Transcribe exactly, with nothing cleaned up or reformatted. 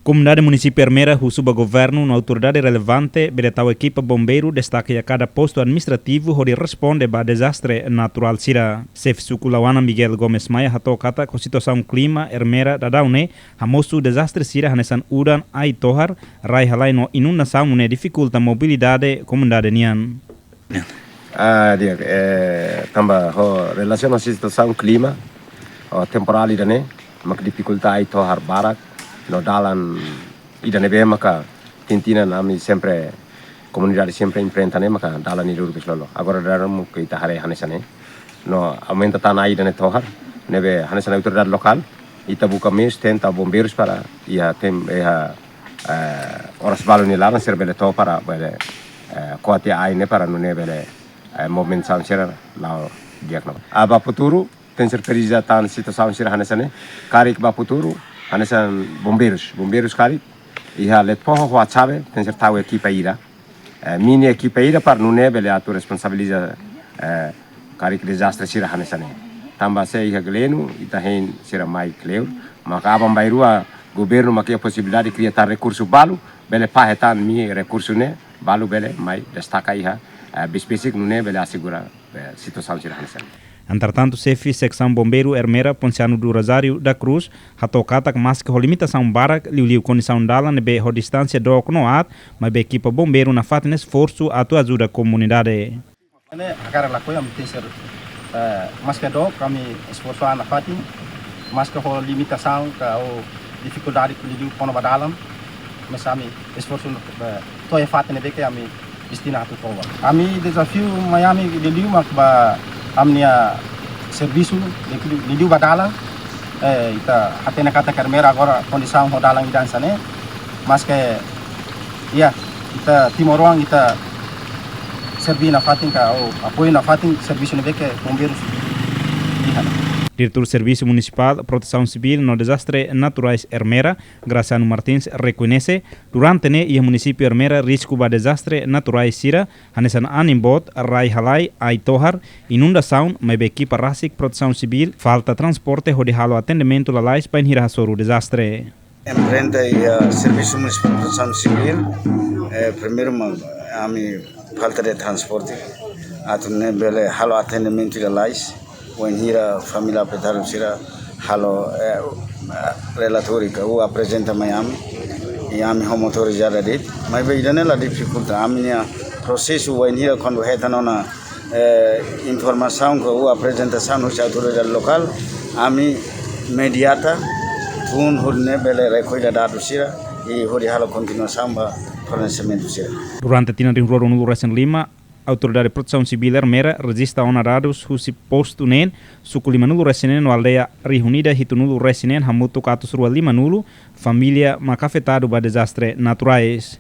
Komunidade Munisípiu Ermera husu ba governu no autoridade relevante bele tau ekipa bombeiru destaka iha kada postu administrativu hodi responde ba dezastre naturál sira. Xefe suku Lauana, Miguel Gomes Maia, hato'o katak ho situasaun klima Ermera daudaun ne'e hamosu dezastre sira hanesan udan, ai-tohar, rai-halai no inundasaun nune'e difikulta mobilidade komunidade nian. Ah, di'ak, eh, tanba ho relasiona situasaun klima, ho temporál ida-ne'e mak difikulta ai-tohar barak no dalan ida ne'ebé maka tinan-tinan ami sempre, komunidade sempre enfrenta ne'e maka dalan ida urubis lolo. Agora dalan maka ita haree hanesan ne'e. No aumenta tan ai ida-ne'e tohar, ne'ebé hanesan autoridade lokál ita buka meius tenta bombeirus para iha tem, iha, eh, oras balu nia laran sira bele to'o para bele, eh, ko'a tiha ai ne'e para nune'e bele, eh, movimentu sira la'o di'ak no. Ah, ba futuru tenke ser presiza tan situasaun sira hanesan ne'e, karik ba futuru hanesan bombeirus, bombeirus karik iha Letefoho ho Atsabe tenke ser tau ekipa ida, eh, mini ekipa ida para nune'e bele atu responsabiliza, eh, karik dezastre sira hanesan ne'e. Tanba se iha Gleno ita hein sira mai kleur, maka aban-bainrua governu maka iha posibilidade kria tan rekursu balu, bele fahe tan mini rekursu ne'e, balu bele mai destaka iha, eh, besik-besik nune'e bele asegura, eh, situasaun sira hanesan ne'e. Entretantu, xefe seksaun bombeiru Ermera, Ponciano do Rosário da Cruz, hato'o katak maske ho limitasaun barak, liuliu kondisaun dalan ne'ebé ho distánsia dook no aat, maibé ekipa bombeiru nafatin esforsu atu ajuda komunidade. Ne'e hakarak lakohi ami tenke ser, eh, maske dook ami esforsu an nafatin, maske ho limitasaun ka ho difikuldade liuliu kona-ba dalan, mas ami esforsu, eh, to'o iha fatin ne'ebé ke ami destina atu to'o ba. Ami dezafiu mai ami liuliu mak ba ami-nia servisu, liuliu, liuliu ba dalan, eh, ita hatene katak Ermera agora kondisaun ho dalan ida hanesan ne'e, maske, ya, ita timoroan ita servi nafatin ka, ou apoiu nafatin servisu ne'ebé ke bombeirus iha. Diretór Servisu Munisipál Protesaun Sivíl no Dezastre Naturais Ermera, Graciano Martins, rekoñese, durante ne'e iha munisípiu Ermera risku ba dezastre naturais sira, hanesan anin boot, rai-halai, ai-tohar, inundasaun, maibé ekipa rasik Protesaun Sivíl falta transporte hodi halo atendimentu lalais bainhira hasoru dezastre. Enfrenta iha Servisu Munisipál Protesaun Sivíl, eh, primeiru mak ami falta de transporte, atu nune'e bele halo atendimentu lalais, wainhira família afetadu sira halo, eh, relatóriu ka ou aprezenta mai ami, i ami ho motorizada de'it, maibé ida-ne'e la difikulta, ami-nia prosesu wainhira kuandu hetan ona, eh, informasaun ka ou aprezentasaun husi autoridade lokál, ami imediata tun hodi nune'e bele rekolla dadus sira, i hodi halo kontinuasaun ba fornesimentu sira. Durante tinan rihun rua ruanulu resin lima, Autoridade Protesaun Sivíl Ermera rejista ona dadus husi postu neen, suku limanulu resin neen no aldeia rihun ida hitunulu resin neen hamutuk atus rua limanulu família mak afetadu ba dezastre naturais.